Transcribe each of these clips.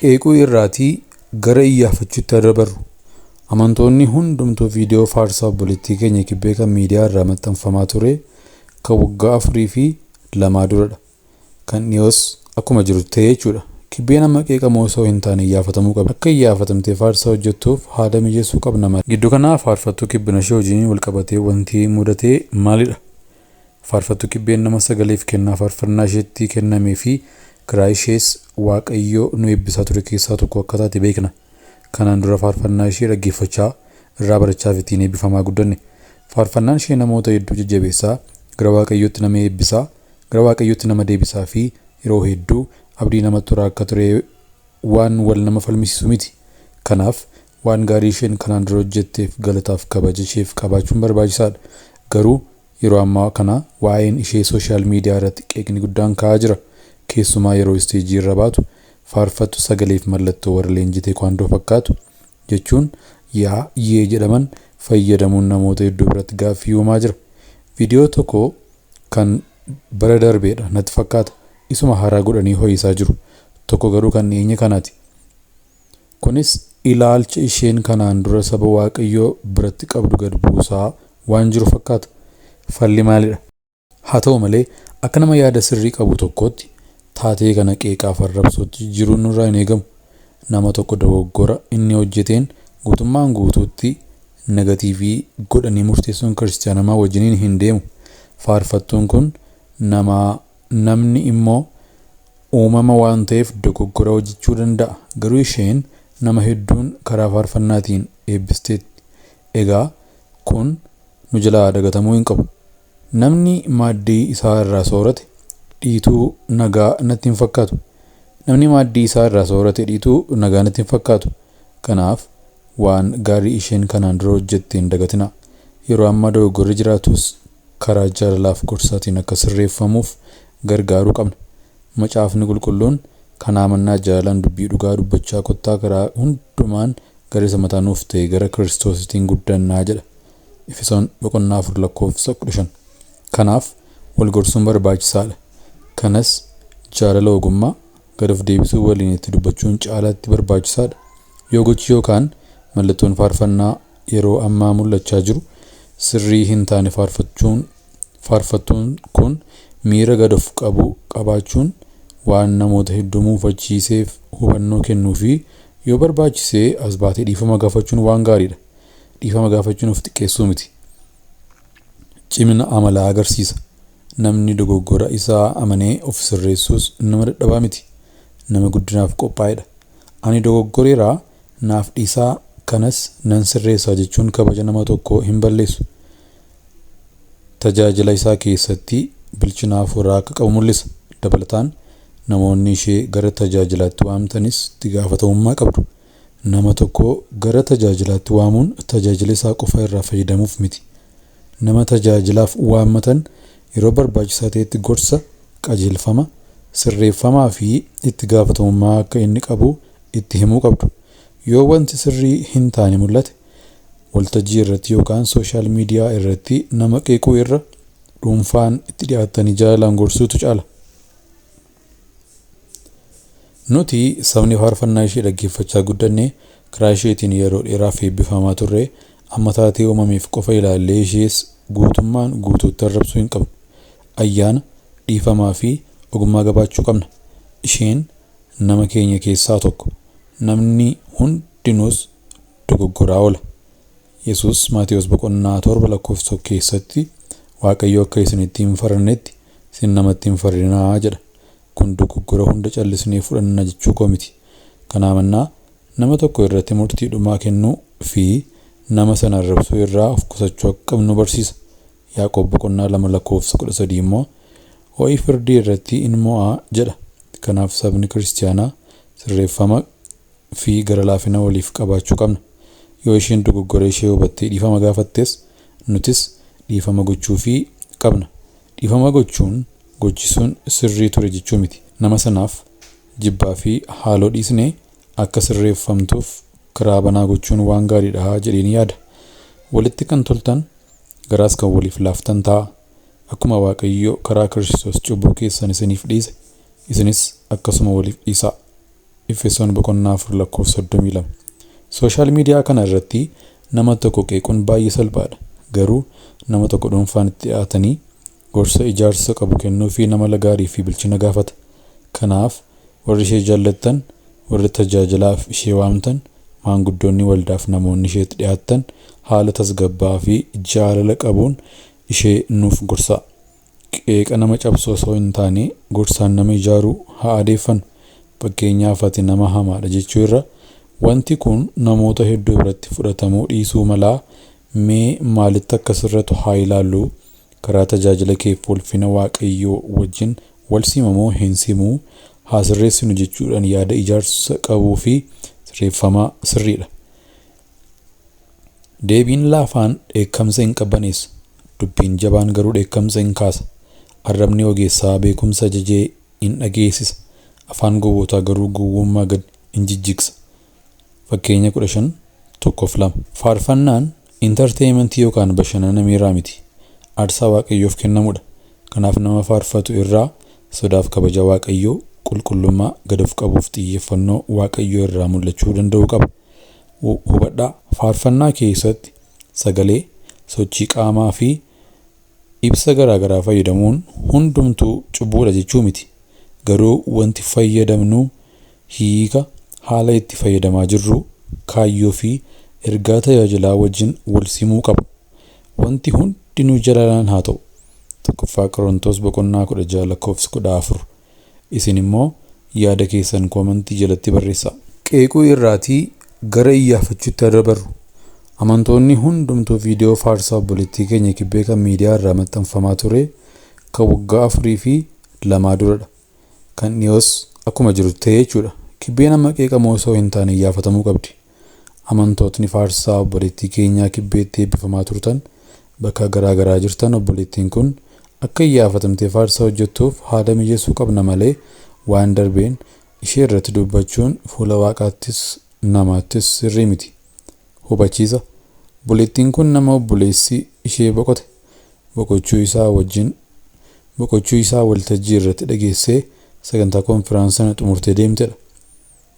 Qeequu irraatii gara iyyaafachuutti dabarru. Amantoonni hundumtuu viidiyoo faarsaa obboleettii keenya Kibbee kan miidiyaa irraa maxxanfamaa ture kan waggaa 4 fi 2 duradha. Kan dhiyoos akkuma jiru ta'e jechuudha. Kibbeen amma qeeqamoo osoo hin taane iyyaafatamuu qabdi. Akka iyyaafatamtee faarsaa hojjettuuf haala mijeessuu qabna malee. Gidduu kanaa faarfattuu Kibbinashee wajjin wal qabatee wanti mudate maalidha? Faarfattuu Kibbeen nama sagaleef kennaa faarfannaa isheetti kennamee fi kiraa ishees Waaqayyo nu eebbisaa ture keessaa tokko akka taate beekna. Kanaan dura faarfannaa ishee dhaggeeffachaa irraa barachaa fi ittiin eebbifamaa guddanne. Faarfannaan ishee namoota hedduu jajjabeessaa, gara Waaqayyootti nama eebbisaa, gara Waaqayyootti nama deebisaa fi yeroo hedduu abdii namatti toraa akka ture waan wal nama falmisiisu miti. Kanaaf waan gaarii isheen kanaan dura hojjetteef galataaf kabaja isheef qabaachuun barbaachisaadha. Garuu yeroo ammaa kana waa'een ishee social media irratti qeeqni guddaan ka'aa jira. Keessumaa yeroo isteejii irra baatu faarfattu sagaleef mallattoo warra leenjii teekwaandoo fakkaatu jechuun yaa yee jedhaman fayyadamuun namoota hedduu biratti gaaffii uumaa jira. Viidiyoo tokko kan bara darbeedha natti fakkaata. Isuma haaraa godhanii ho'isaa jiru. Tokko garuu kan dhiyeenya kanaati. Kunis ilaalcha isheen kanaan dura saba Waaqayyoo biratti qabdu gad buusaa waan jiru fakkaata. Falli maalidha? Haa ta'u malee, akka nama yaada sirrii qabu tokkootti taatee kana qeeqaaf arrabsootti jijjiiruun nurraa hin eegamu. Nama tokko dogoggora inni hojjeteen guutummaan guutuutti negatiivii godhanii murteessuun kiristiyaanummaa wajjiniin hin deemu. Faarfattuun kun nama, namni immoo uumama waan ta'eef dogoggora hojjechuu danda'a. Garuu isheen nama hedduun karaa faarfannaatiin eebbisteetti. Egaa kun nu jalaa dagatamuu hin qabu. Namni maaddii isaa irraa soorate dhiituu nagaa natti hin fakkaatu. Namni maaddii isaa irraa soorate dhiituu nagaa natti hin fakkaatu. Kanaaf waan gaarii isheen kanaan dura hojjette hin dagatinaa. Yeroo ammaa dogoggorri jiraatus karaa jaalalaaf gorsaatiin akka sirreeffamuuf gargaaruu qabna. Macaafni Qulqulluun kanaa mannaa jaalalaan dubbii dhugaa dubbachaa kottaa karaa hundumaan gara isa mataa nuuf ta'e gara Kiristoosittiin guddannaa jedha. Efesoon boqonnaa 4 lakkoofsa 15. Kanaaf wal gorsuun barbaachisaadha. Kanas jaalala ogummaa gad of deebisuu waliin itti dubbachuun caalaatti barbaachisaadha. Yoo gochi yookaan mallattoon faarfannaa yeroo ammaa mul'achaa jiru sirrii hin taane faarfachuun faarfattuun kun miira gad of qabu qabaachuun waan namoota hedduu muufachiiseef hubannoo kennuu fi yoo barbaachise as baatee dhiifama gaafachuun waan gaariidha. Dhiifama gaafachuun of xiqqeessuu miti. Cimina amalaa agarsiisa. Namni dogoggora isaa amanee of sirreessuus nama dadhabaa miti. Nama guddinaaf qophaa'edha. Ani dogoggoreera naaf dhiisaa kanas nan sirreessa jechuun kabaja nama tokkoo hin balleessu. Tajaajila isaa keessatti bilchina hafuuraa akka qabu mul'isa. Dabalataan namoonni ishee gara tajaajilaatti waamtanis itti gaafatamummaa qabdu. Nama tokko gara tajaajilaatti waamuun tajaajila isaa qofa irraa fayyadamuuf miti. Nama tajaajilaaf waammatan yeroo barbaachisaa ta'etti gorsa, qajeelfama, sirreeffamaa fi itti gaafatamummaa akka inni qabu itti himuu qabdu. Yoo wanti sirrii hin taane mul'ate waltajjii irratti yookaan social media irratti nama qeequu irra dhuunfaan itti dhiyaattanii jaalalaan gorsuutu caala. Nuti sabni faarfannaa ishee dhaggeeffachaa guddanne karaa isheetiin yeroo dheeraaf eebbifamaa turre amma taatee uumameef qofa ilaallee ishees guutummaan guutuutti arrabsuu hin qabnu. Ayyaana, dhiifamaa fi ogummaa qabaachuu qabna. Isheen nama keenya keessaa tokko. Namni hundinuus dogoggoraa oola. Yesuus Maatewos boqonnaa 7 lakkoofsa 1 keessatti Waaqayyo akka isinitti hin farannetti isin namatti hin faradinaa jedha. Kun dogoggora hunda callisnee fudhanna jechuu koo miti. Kanaa mannaa, nama tokko irratti murtii dhumaa kennuu fi nama sana arrabsuu irraa of qusachuu akka qabnu nu barsiisa. Yaaqoob boqonnaa 2 lakkoofsa 13 immoo, Ho'i firdii irratti in mo'a jedha. Kanaaf sabni Kiristiyaanaa sirreeffama fi gara laafina waliif qabaachuu qabna. Yoo isheen dogoggora ishee hubattee dhiifama gaafattes, nutis dhiifama gochuufii qabna. Dhiifama gochuun gochi sun sirrii ture jechuu miti. Nama sanaaf jibbaa fi haaloo dhiisnee akka sirreeffamtuuf karaa banaa gochuun waan gaariidha jedheen yaada. Walitti kan toltan, garaas kan waliif laaftan ta'aa. Akkuma Waaqayyo karaa Kiristoos cubbuu keessan isiniif dhiise, isinis akkasuma waliif dhiisaa. Efesoon boqonnaa 4 lakkoofsa 32. Social media kana irratti nama tokko qeequun baay'ee salphaadha. Garuu nama tokko dhuunfaan itti dhiyaatanii gorsa ijaarsa qabu kennuu fi nama gaarii fi bilchina gaafata. Kanaaf warri ishee jaallattan, warri tajaajilaaf ishee waamtan, maanguddoonni waldaaf namoonni isheetti dhiyaatan haala tasgabbaa'aa fi jaalala qabuun ishee nuuf gorsaa. Qeeqa nama cabsu osoo hin taane gorsaan nama ijaaruu haa adeeffannu. Fakkeenyaaf ati nama hamaadha jechuu irra wanti kun namoota hedduu biratti fudhatamuu dhiisuu malaa, mee maalitti akka sirratu haa ilaallu, karaa tajaajila keef ulfina Waaqayyoo wajjin wal simamoo hin simuu haa sirreessinu jechuudhaan yaada ijaarsa qabuu fi sirreeffamaa sirriidha. Deebiin laafaan dheekkamsa hin qabbaneessu. Dubbiin jabaan garuu dheekkamsa hin kaasa. Arrabni ogeessaa beekumsa jajee hin dhageessisa. Afaan gowwootaa garuu gowwummaa gad hin jijjigsa. Fakkeenya 15 1-2. Faarfannaan entertainmentii yookaan bashannana miiraa miti. Aarsaa Waaqayyoof kennamudha. Kanaaf nama faarfatu irraa sodaaf kabaja Waaqayyoo, qulqullummaa, gad of qabuuf xiyyeeffannoo Waaqayyoo irraa mul'achuu danda'uu qaba. Hubadhaa, faarfannaa keessatti sagalee, sochii qaamaa fi ibsa garaagaraa fayyadamuun hundumtuu cubbuudha jechuu miti. Garuu wanti fayyadamnu hiika, haala itti fayyadamaa jirru, kaayyoo fi ergaa tajaajilaa wajjin wal simuu qaba. Wanti hundinuu jaalalaan haa ta'u. 1ffaa Qorontos boqonnaa 16 lakkoofsa 14. Isin immoo yaada keessan koomentii jalatti barreessaa. Qeequu irraatii gara iyyaafachuutti dabarru. Amantoonni hundumtuu viidiyoo faarsaa obboleettii keenya Kibbee kan miidiyaa irraa maxxanfamaa ture kan waggaa 4 fi 2 duradha. Kan dhiyoos akkuma jiru ta'e jechuudha. Kibbeen amma qeeqamoo osoo hin taane iyyaafatamuu qabdi. Amantootni faarsaa obboleettii keenyaa Kibbeetti eebbifamaa turtan bakka garaagaraa jirtan, obboleettiin kun akka iyyaafatamtee faarsaa hojjettuuf haala mijeessuu qabna malee waan darbeen ishee irratti dubbachuun fuula Waaqaattis namaattis sirrii miti. Hubachiisa. Obboleettiin kun nama obboleessi ishee boqote boqochuu isaa wajjin boqochuu isaa waltajjii irratti dhageessee sagantaa konfiraansii sana xumurtee deemtedha.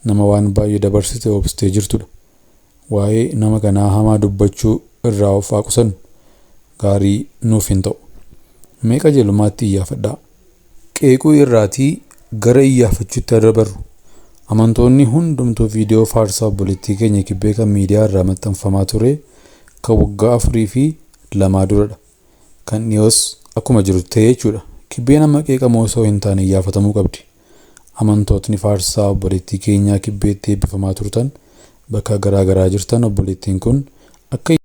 Nama waan baay'ee dabarsite obsitee jirtudha. Waa'ee nama kanaa hamaa dubbachuu irraa of haa qusannu. Gaarii nuuf hin ta'u. Mee qajeelummaatti iyyaafadhaa. Qeequu irraatii gara iyyaafachuutti dabarru. Amantoonni hundumtuu viidiyoo faarsaa obboleettii keenya Kibbee kan miidiyaa irraa maxxanfamaa ture kan waggaa 4 fi 2 duradha. Kan dhiyoos akkuma jiru ta'e jechuudha. Kibbeen amma qeeqamoo osoo hin taane iyyaafatamuu qabdi. Amantootni faarsaa obboleettii keenyaa Kibbeetti eebbifamaa turtan bakka garaagaraa jirtan, obboleettiin kun akka